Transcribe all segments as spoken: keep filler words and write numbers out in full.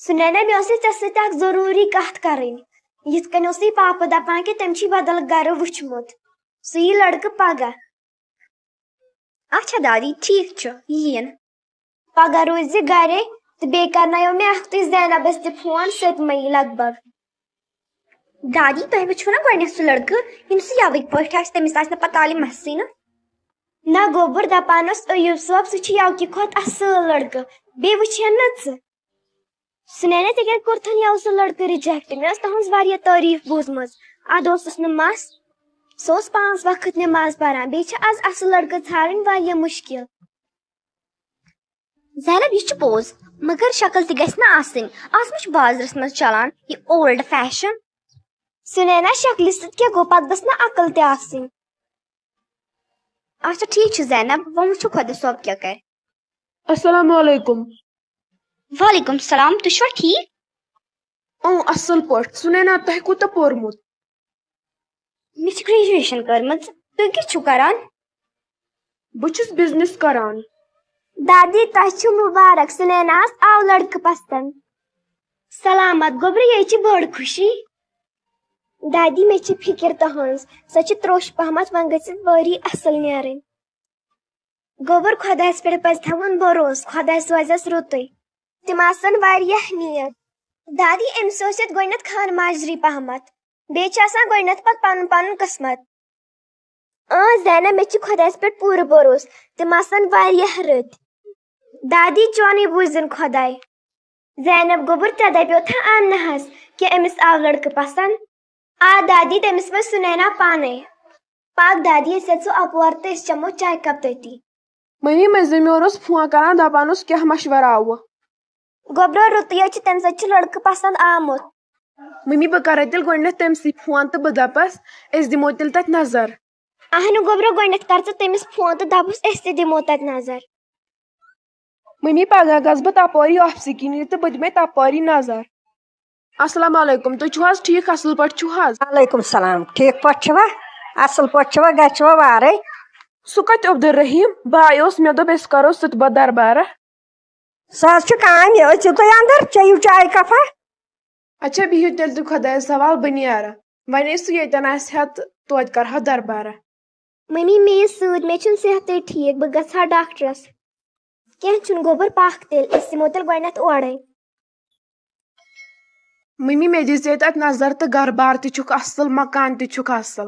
سُنینا، مےٚ ٲسٕے ژےٚ سۭتۍ اکھ ضروٗری کتھ کرٕنۍ۔ یِتھ کٔنۍ اوسُے پاپہٕ دپان کہِ تٔمۍ چھُے بدل گرٕ وُچھمُت، سُہ یی لڑکہٕ پگاہ۔ اچھا دادی، ٹھیٖک چھُ، یِیِن۔ پگاہ روزِ گرے، تہٕ بیٚیہِ کرنایو مےٚ اکھتُے زینبس تہِ فون، سۄ تہِ مہ یی لگ بگ۔ دادی، تۄہہِ وٕچھوٕ نا گۄڈٕنیتھ سُہ لڑکہٕ، ییٚمِس سُہ یوٕکۍ پٲٹھۍ آسہِ، تٔمِس آسہِ نہٕ پتہ علی مسٕے نہٕ۔ نہ گوٚبُر، دپان اوس ایوب صٲب، سُہ چھُ یوکہِ کھۄتہٕ اصٕل لڑکہٕ، بیٚیہِ وٕچھِ ہن نہٕ ژٕ۔ سُنینا، ژےٚ کیٛازِ کوٚرتھن یَوٕ سُہ لڑکہٕ reject؟ مےٚ ٲس تُہٕنٛز واریاہ تعریٖف بوٗزمٕژ۔ اَدٕ اوسُس نہٕ مَس، سُہ اوس پانٛژھ وقت نٮ۪ماز پران۔ بیٚیہِ چھِ آز اَصٕل لڑکہٕ ژھانٛڈٕنۍ واریاہ مُشکِل۔ زینب، یہِ چھُ پوٚز، مگر شکل تہِ گژھِ نہٕ آسٕنۍ۔ آز ما چھُ بازرس منٛز چلان یہِ old fashion؟ سُنینا، شکلہِ سۭتۍ کیٛاہ گوٚو؟ پتہٕ گٔژھ نہ عقل تہِ آسٕنۍ۔ اچھا، ٹھیٖک چھُ زینب، وۄنۍ وٕچھو خۄدا صٲب کیٛاہ کرِ۔ السلام علیکم۔ وعلیکم السلام، تُہۍ چھِوا ٹھیٖک؟ اۭں، اصٕل پٲٹھۍ۔ سُنینا، تۄہہِ کوٗتاہ پوٚرمُت؟ مےٚ چھِ graduation کٔرمٕژ۔ تُہۍ کیٛاہ چھِو کران؟ بہٕ چھُس business کران۔ دادی، تۄہہِ چھُ مُبارک، سُنیناہَس آو لڑکہٕ پسند۔ سلامت گوٚبرٕ، یے چھِ بٔڑ خوشی۔ دادی، مےٚ چھِ فِکر تُہٕنٛز، سۄ چھِ تروٚش پہمتھ، وۄنۍ گٔژھِس وٲری اصٕل نیرٕنۍ۔ گوٚبُر، خۄدایَس پٮ۪ٹھ پَزِ تھاوُن بھروسہٕ، خۄداے سوزٮ۪س رُتُے۔ تِم آسَن واریاہ نیک۔ دادی، أمِس اوس یَتھ گۄڈٕنٮ۪تھ خانہٕ ماجری پہمتھ، بیٚیہِ چھِ آسان گۄڈٕنٮ۪تھ پَتہٕ پَنُن پَنُن قٕسمت۔ اۭں زینب، مےٚ چھِ خۄدایَس پٮ۪ٹھ پوٗرٕ بھروسہٕ، تِم آسَن واریاہ رٕتۍ۔ دادی، چونٕے بوٗزِن خۄداے۔ زینب گوٚبُر، ژےٚ دَپیو تھا آمنہَس کہِ أمِس آو لڑکہٕ پسند؟ آ دادی، تٔمِس وَن سُنینا پانے۔ پاک دادی، أسۍ اژو اپور تہٕ أسۍ چمو چاے کپ تٔتی۔ مٔمی، مٔنٛزِم یور اوس فون کران، دپان اوس کیٛاہ مشورٕ آوٕ۔ گوٚبرو، رُتُے حظ چھُ، تٔمِس حظ چھُ لڑکہٕ پسند آمُت۔ مٔمی، بہٕ کرے تیٚلہِ گۄڈٕنٮ۪تھ تٔمسٕے فون تہٕ بہٕ دپس أسۍ دِمو تیٚلہِ تتہِ نظر۔ اہنُو گوٚبرو، گۄڈٕنٮ۪تھ کر ژٕ تٔمِس فون تہٕ دپُس أسۍ تہِ دِمو تتہِ نظر۔ مٔمی، پگاہ گژھٕ بہٕ تپٲری آفسہٕ کِنی تہٕ بہٕ دِمے تپٲری نظر۔ السلام علیکم، تُہۍ چھِو حظ ٹھیٖک؟ اصل پٲٹھۍ چھِو حظ؟ وعلیکم السلام، ٹھیٖک پٲٹھۍ چھِوا؟ اصل پٲٹھۍ چھِوا؟ گرِ چھِوا وارے؟ سُہ کتہِ عبدالرحیم؟ بہٕ آیوس، مےٚ دوٚپ أسۍ کرو سُہ تہِ بہٕ دربارہ۔ سُہ حظ چھُ کامہِ، أژِو تُہۍ اندر، چیٚیِو چاے کپا۔ اچھا، بِہِو تیٚلہِ تُہۍ خۄدایَس حوالہٕ، بہٕ نیرٕ۔ وۄنۍ ییٚلہِ سُہ ییٚتٮ۪ن آسہِ ہا تہٕ توتہِ کرٕ ہا دربارہ۔ مٔمی، مےٚ یہِ سۭتۍ، مےٚ چھُنہٕ صحتٕے ٹھیٖک، بہٕ گژھٕ ہا ڈاکٹرس۔ کینٛہہ چھُنہٕ، گوٚبُر، پکھ تیٚلہِ، أسۍ یِمو تیٚلہِ گۄڈٕنٮ۪تھ اورَے۔ مٔمی، مےٚ دِژے تَتہِ نظر تہٕ گرٕ بار تہِ چھُکھ اَصٕل، مکان تہِ چھُکھ اَصٕل۔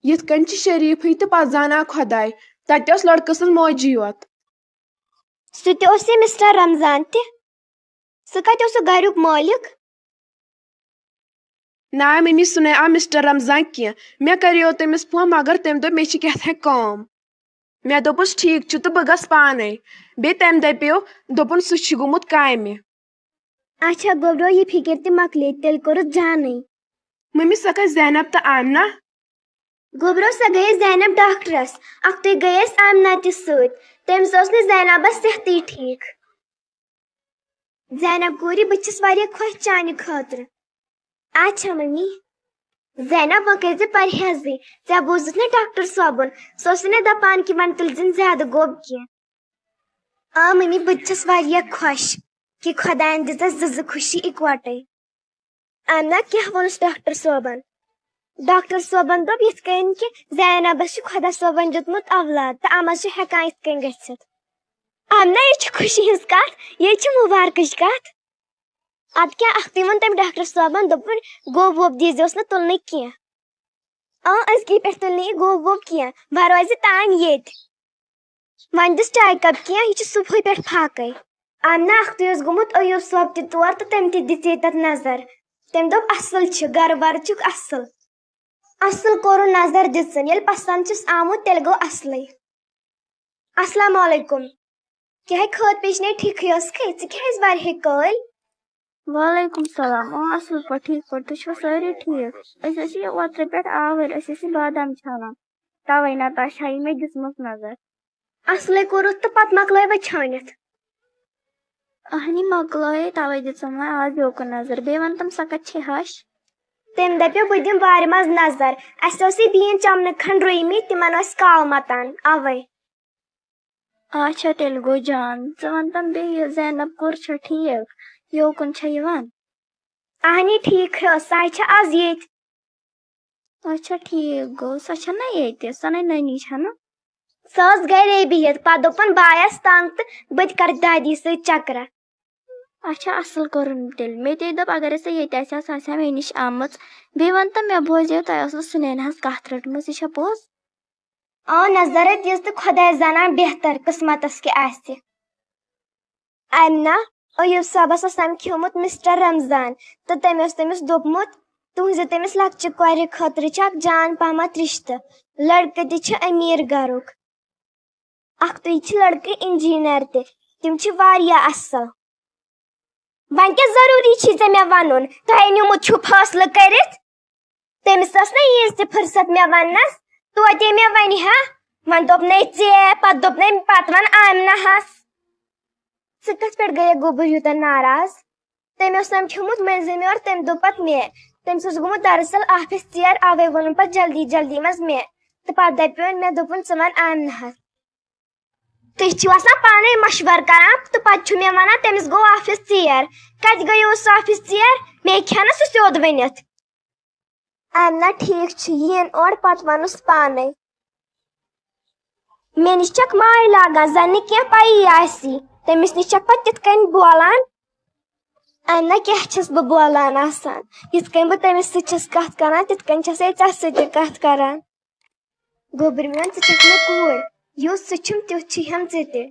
یِتھ کٔنۍ چھِ شریٖفٕے تہٕ پَتہٕ زانان خۄداے۔ تَتہِ اوس لٔڑکہٕ سٕنٛز موجی یوت۔ سُہ تہِ اوس یہِ مسٹر رمضان تہِ۔ سُہ کَتہِ اوس سُہ گریُک مٲلِک؟ نہ مٔمی، سُہ نَے آو مسٹر رمضان کینٛہہ۔ مےٚ کریو تٔمِس فون، مگر تٔمۍ دوٚپ مےٚ چھِ کیٛاہ تھانۍ کٲم۔ مےٚ دوٚپُس ٹھیٖک چھُ تہٕ بہٕ گژھٕ پانے۔ بیٚیہِ تٔمۍ دَپیو، دوٚپُن سُہ چھُ گوٚمُت کامہِ۔ اچھا گوٚبرو، یہِ فِکِر تہِ مۄکلے، تیٚلہِ کوٚرُتھ جانٕے۔ مٔمی، سۄ گٔے زینب تہٕ آمنہ۔ گوٚبرو، سۄ گٔیے زینب ڈاکٹرس، اکھتُے گٔیس آمنہ تہِ سۭتۍ۔ تٔمِس اوس نہٕ زینبس صحتٕے ٹھیٖک۔ زینب کوٗری، بہٕ چھَس واریاہ خۄش چانہِ خٲطرٕ۔ اچھا مٔمی۔ زینب، وۄنۍ کٔرۍ زِ پرہیزٕے۔ ژےٚ بوٗزُتھ نا ڈاکٹر صٲبُن؟ سُہ اوس نہٕ دپان کہِ وۄنۍ تُلۍ زِن زیادٕ گوٚب کینٛہہ۔ آ مٔمی، بہٕ تہِ چھَس واریاہ خۄش کہِ خۄدایَن دِژ اَسہِ زٕ زٕ خوشی اِکوَٹَے۔ آمنہ، کیٛاہ ووٚنُس ڈاکٹر صٲبَن؟ ڈاکٹر صٲبَن دوٚپ یِتھ کٔنۍ کہِ زینبَس چھُ خۄدا صٲبَن دیُتمُت اولاد تہٕ اَما چھُ ہٮ۪کان یِتھ کٔنۍ گٔژھِتھ۔ آمنہ، یہِ چھِ خوشی ہٕنٛز کَتھ، یہِ چھِ مُبارکٕچ کَتھ۔ اَدٕ کیٛاہ، اَکھتُے ووٚن تٔمۍ ڈاکٹر صٲبَن، دوٚپُن، گوٚب ووٚب دیٖزیوس نہٕ تُلنٕے کینٛہہ۔ آ، أزکی پٮ۪ٹھ تُلنہٕ یہِ گوٚب ووٚب کینٛہہ، وۄنۍ روزِ تام ییٚتہِ۔ وۄنۍ دِس چایہِ کپ کینٛہہ، یہِ چھُ صُبحٕے پٮ۪ٹھ فاقے۔ آمنہ، اَکھتُے اوس گوٚمُت ایوب صٲب تہِ تور تہٕ تٔمۍ تہِ دِژے تَتھ نظر۔ تٔمۍ دوٚپ، اَصٕل چھِ، گرٕ وَرٕ چھُکھ اَصٕل۔ اَصٕل کوٚرُن نظر دِژٕن، ییٚلہِ پسنٛد چھُس آمُت، تیٚلہِ گوٚو اَصلٕے۔ السلام علیکم۔ کیٛاہ خٲر پیچنے، ٹھیٖکھٕے ٲسکھٕے؟ ژٕ کیٛازِ واریاہے کٲلۍ؟ وعلیکم السلام۔ اۭں، اَصٕل پٲٹھۍ، ٹھیٖک پٲٹھۍ۔ تُہۍ چھِوا سٲری ٹھیٖک؟ أسۍ ٲسۍ یہِ اوترٕ پٮ۪ٹھ آوٕرۍ، أسۍ ٲسۍ یہِ بادام چھانان۔ تَوَے نہ تۄہہِ چھا یہِ مےٚ دِژمٕژ نظر۔ اَصلٕے کوٚرُتھ تہٕ پَتہٕ مۄکلٲے وۄنۍ چھٲنِتھ۔ اَہنی مۄکلٲے، تَوَے دِژٕم وۄنۍ آز یوکُن نظر۔ بیٚیہِ وَن تِم، سۄ کَتہِ چھے ہَش؟ تٔمۍ دَپیو، بہٕ دِمہٕ وارِ منٛز نظر۔ اَسہِ ٲسٕے بیٖن چَمنہٕ کھنٛڈ رُوۍمٕتۍ، تِمَن ٲسۍ کاو مَتان، اَوَے۔ اچھا، تیٚلہِ گوٚو جان۔ ژٕ وَن تَم بیٚیہِ، یہِ زینب کوٗر چھا ٹھیٖک؟ یوکُن چھےٚ یِوان؟ اہنی، ٹھیٖک چھُ، سۄ چھےٚ آز ییٚتۍ۔ اچھا، ٹھیٖک گوٚو، سۄ چھےٚ نہ ییٚتہِ، سۄ نَے نٔنی چھےٚ نہ؟ سۄ ٲس گرے بِہِتھ، پتہٕ دوٚپُن بہٕ آیس تنگ تہٕ بہٕ تہِ کرٕ دادی سۭتۍ چکرا۔ اچھا، اصل کوٚرُن تیٚلہِ۔ مےٚ تے دوٚپ اگر سۄ ییٚتہِ آسہِ ہا، سۄ آسہِ ہا مےٚ نِش آمٕژ۔ بیٚیہِ وَن تہٕ مےٚ بوزیو تۄہہِ ٲسوٕ سُنینا ہس کتھ رٔٹمٕژ، یہِ چھا پوٚز؟ آ، نظر تِژھ تہٕ خۄداے زانان بہتر قٕسمتس کیٛاہ آسہِ۔ آمنہ، ایوب صٲبس اوس سمکھیومُت مسٹر رمضان تہٕ تٔمۍ اوس تٔمِس دوٚپمُت، تُہنزِ تٔمِس لۄکچہِ کورِ خٲطرٕ چھِ اکھ جان پہمتھ رشتہٕ۔ لڑکہٕ تہِ چھُ امیر گرُک۔ اکھتُے چھِ لڑکہٕ انجینر تہِ۔ تِم چھِ واریاہ اصل۔ وۄنۍ کیٛاہ ضروٗری چھُے ژےٚ مےٚ ونُن؟ تۄہہِ نیوٗمُت چھُو فٲصلہٕ کٔرِتھ؟ تٔمِس ٲس نہ ییٖژ تہِ فرصت مےٚ وننس، توتہِ مےٚ ونہِ ہا۔ وۄنۍ دوٚپ نے ژےٚ، پتہٕ دوٚپ نے، پتہٕ ون آمنہ ہس۔ ژٕ کتھ پٮ۪ٹھ گٔیکھ گوٚبُر یوٗتاہ ناراض؟ تٔمۍ اوس سمکھیومُت مٔنٛزِم یور، تٔمۍ دوٚپ پتہٕ مےٚ۔ تٔمِس اوس گوٚمُت دراصل آفس ژیر، اوے ووٚنُن پتہٕ جلدی جلدی منٛز مےٚ۔ تہٕ پتہٕ دپیوٚن مےٚ، دوٚپُن، ژٕ ون آمنہ ہس۔ تُہۍ چھِو آسان پانے مشور کران تہٕ پتہٕ چھُ مےٚ ونان تٔمِس گوٚو آفس ژیر۔ کتہِ گٔیوٕ سُہ آفس ژیر؟ مےٚ ہیٚکہِ ہا نہٕ سُہ سیوٚد ؤنِتھ۔ آمنہ، ٹھیٖک چھُ، یِیِن اورٕ پتہٕ ونُس پانے۔ مےٚ نِش چھکھ ماے لاگان، زن نہٕ کینٛہہ پَیی آسی۔ تٔمِس نِش چھکھ پتہٕ تِتھ کٔنۍ بولان۔ آمنہ، کیٛاہ چھَس بہٕ بولان آسان؟ یِتھ کٔنۍ بہٕ تٔمِس سۭتۍ چھَس کتھ کران، تِتھ کٔنۍ چھَسے ژےٚ سۭتۍ تہِ کتھ کران۔ گوٚبرۍ میون، ژٕ چھَکھ مےٚ کوٗر، یُتھ سُہ چھُم تیُتھ چھُے ہم ژٕ تہِ۔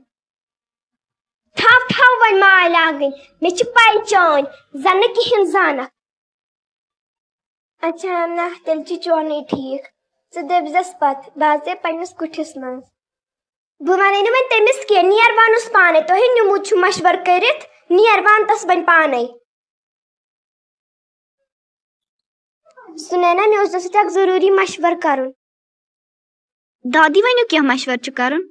تھاو، تھاو وۄنۍ ماے لاگٕنۍ، مےٚ چھِ پَے چٲنۍ، زَن نہٕ کِہیٖنۍ زانَکھ۔ اچھا، نہ، تیٚلہِ چھُ چونُے ٹھیٖک۔ ژٕ دٔپۍزٮ۪س پَتہٕ، بہٕ اژے پنٛنِس کُٹھِس منٛز۔ بہٕ وَنے نہٕ وۄنۍ تٔمِس کینٛہہ، نیر وَنُس پانَے، تۄہہِ نیوٗمُت چھُ مَشوَر کٔرِتھ، نیر وَن تَس وۄنۍ پانَے۔ سُنینا، مےٚ اوس ژےٚ سۭتۍ اکھ ضروٗری مشورٕ کرُن۔ دادی، ؤنِو، کیٛاہ مشورٕ چھُ کرُن؟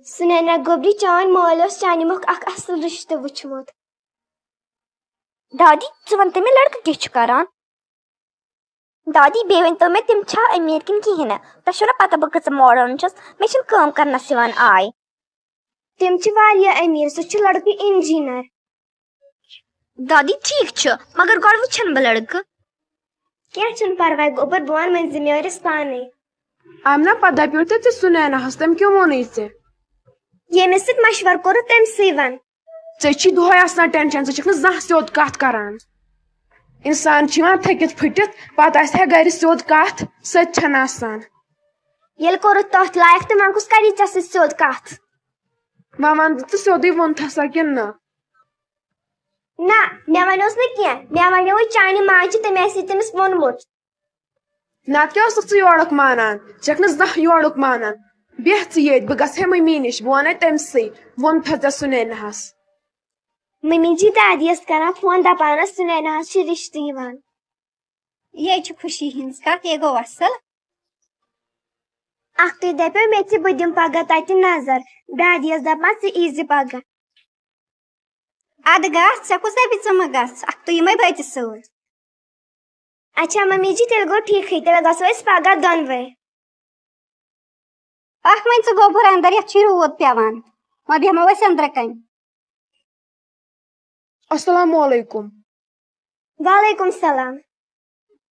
سُنینا گوٚبری، چٲنۍ مٲلۍ اوس چانہِ مۄکھ اکھ اصل رشتہٕ وُچھمُت۔ دادی، ژٕ وَن تہٕ مےٚ، لڑکہٕ کیٛاہ چھُ کران؟ دادی، بیٚیہِ ؤنۍ تو مےٚ، تِم چھا أمیٖر کِنہٕ کِہیٖنۍ نہٕ؟ تۄہہِ چھو نہ پتہ بہٕ کۭژاہ modern چھَس، مےٚ چھِنہٕ کٲم کرنَس یِوان آے۔ تِم چھِ واریاہ أمیٖر، سُہ چھُ لڑکہٕ engineer۔ دادی، ٹھیٖک چھُ، مگر گۄڈٕ وٕچھن بہٕ لڑکہٕ۔ کینٛہہ چھُنہٕ پرواے، گوٚبُر، بہٕ وَنہٕ مٔنٛزِم یٲرِس پانے۔ آمنہ، پتہٕ دپیو تہِ ژےٚ سُنیناہس، تٔمۍ کیوں ووٚنُے ژےٚ؟ ییٚمِس سۭتۍ مشورٕ کوٚرُتھ، تٔمۍ سٕے وَن۔ ژےٚ چھی دۄہے آسان tension، ژٕ چھکھ نہٕ زانٛہہ سیوٚد کتھ کران۔ انسان چھُ یِوان تھٔکِتھ پھٕٹِتھ، پتہٕ آسہِ ہا گرِ سیوٚد کتھ، سۄ تہِ چھنہٕ آسان۔ ییٚلہِ کوٚرُتھ تتھ لایق، تہٕ وۄنۍ کُس کرِ ژےٚ سۭتۍ سیوٚد کتھ؟ وۄنۍ وَن تہٕ ژٕ سیوٚدُے ووٚنتھا سا کِنہٕ نہ؟ نہ، مےٚ وَنیوس نہٕ کینٛہہ۔ مےٚ وَنیووُے چانہِ ماجہِ، تٔمۍ آسہِ تٔمِس ووٚنمُت۔ نَتہٕ کیٛاہ اوسُکھ ژٕ یورُک مانان؟ ژٕ چھَکھ نہٕ زانٛہہ یورُک مانان۔ بیٚہہ ژٕ ییٚتۍ، بہٕ گژھٕ ہے مٔمی نِش، بہٕ وَنَے تٔمۍ سٕے، ووٚنتھا ژےٚ سُنیناہَس؟ مٔمی جی دادی ٲس کران فون، دَپان ٲس، سُنیناہَس چھِ رِشتہٕ یِوان۔ یے چھِ خوشی ہٕنٛز کَتھ، یے گوٚو اَصٕل۔ اَکھتُے دَپیو مےٚ تہِ، بہٕ دِمہٕ پَگاہ تَتہِ نظر۔ دادی ٲس دَپان، ژٕ ییٖزِ پَگاہ۔ اَدٕ گژھ، ژےٚ کُس دَپہِ ژٕ مہٕ گژھ؟ اَکھتُے یِمَے بہٕ تہِ سۭتۍ۔ اچھا ممی جی، تیٚلہِ گوٚو ٹھیٖکھٕے، تیٚلہِ گژھو أسۍ پگاہ دۄنوَے۔ اَکھ وۄنۍ ژٕ گوٚبُر اَندَر، یَتھ چھُے روٗد پٮ۪وان، وۄنۍ بیٚہمو أسۍ أنٛدرٕ کَنۍ۔ السلام علیکم۔ وعلیکم السلام۔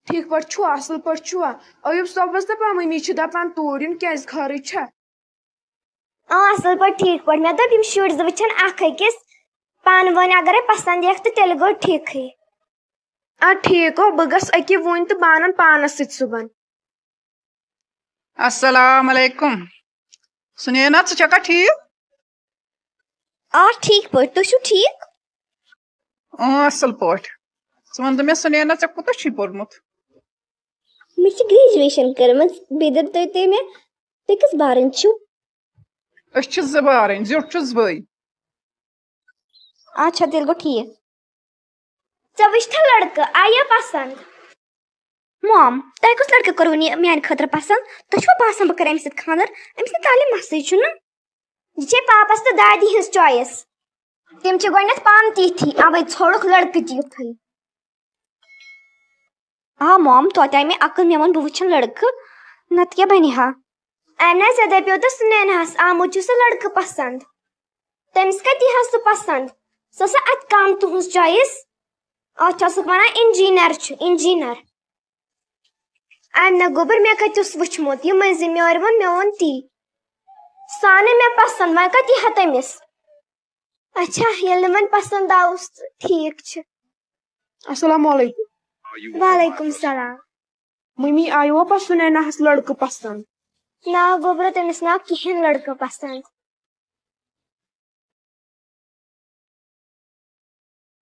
ٹھیٖک پٲٹھۍ چھُوا؟ اَصٕل پٲٹھۍ چھُوا؟ ایوب صٲب ٲس دَپان، ممی چھِ دَپان توٗرۍ یُن، کیٛازِ خٲرٕے چھا؟ آ، اَصٕل پٲٹھۍ، ٹھیٖک پٲٹھۍ۔ مےٚ دوٚپ، یِم شُرۍ زٕ وٕچھَن اَکھ أکِس پانہٕ ؤنۍ، اگرے پَسنٛد یِکھ تہٕ تیٚلہِ گوٚو ٹھیٖکھٕے۔ آ، ٹھیٖک گوٚو، بہٕ گژھٕ أکی وُنۍ تہٕ بہٕ اَنَن پانَس سۭتۍ صُبحن۔ السلام علیکم۔ سُنینا، ژٕ چھَکھا ٹھیٖک؟ آ، ٹھیٖک پٲٹھۍ، تُہۍ چھِو ٹھیٖک؟ اۭں، اَصٕل پٲٹھۍ۔ ژٕ وَن تہٕ مےٚ، سُنینا، ژےٚ کوٗتاہ چھُے پوٚرمُت؟ مےٚ چھِ graduation کٔرمٕژ۔ بیٚیہِ دٔپۍ تُہۍ، تُہۍ مےٚ، تُہۍ کٔژ بارٕنۍ چھِو؟ أسۍ چھِ زٕ بارٕنۍ، زیُٹھ چھُس بٕے۔ اچھا، تیٚلہِ گوٚو ٹھیٖک۔ ژےٚ وٕچھتھا لڑکہٕ، آیا پسنٛد؟ مام، تۄہہِ کُس لڑکہٕ کوٚروٕ یہِ میانہِ خٲطرٕ پسنٛد؟ تۄہہِ چھُوا باسان بہٕ کرٕ أمِس سۭتۍ خانٛدر؟ أمِس نہٕ تعلیٖم مسٕے چھُنہٕ۔ یہِ چھے پاپس تہٕ دادی ہٕنٛز choice۔ تِم چھِ گۄڈٕنٮ۪تھ پانہٕ تہِ یِتھی، اوے ژھوڑُکھ لڑکہٕ تہِ یُتھُے۔ آ مام، توتہِ آیہِ مےٚ عقل، مےٚ ووٚن بہٕ وٕچھن لڑکہٕ، نتہٕ کیٛاہ بنہِ ہا؟ امہِ نہ ژےٚ دپیو تہٕ سُنینہس آمُت چھُ سُہ لڑکہٕ پسنٛد۔ تٔمِس کتہِ یی ہا سُہ پسنٛد؟ سۄ ٲسا اَتہِ کَم تُہٕنٛز choice؟ اَتھ چھِ ٲسٕکھ وَنان engineer چھُ، engineer۔ اَمہِ نہ گوٚبُر، مےٚ کَتہِ اوس وٕچھمُت؟ یہِ مٔنٛزِم یورِ ووٚن، مےٚ ووٚن تی۔ سۄ آو نہٕ مےٚ پَسنٛد، وۄنۍ کَتہِ یی ہا تٔمِس؟ اچھا، ییٚلہِ نہٕ وۄنۍ پَسنٛد آوُس تہٕ ٹھیٖک چھُ۔ السلام علیکم۔ وعلیکم السلام۔ مٔمی، آیوا پَتہٕ سُنیناہَس لڑکہٕ پَسنٛد؟ نہ گوٚبرو، تٔمِس نہ آو کِہیٖنۍ لڑکہٕ پَسنٛد۔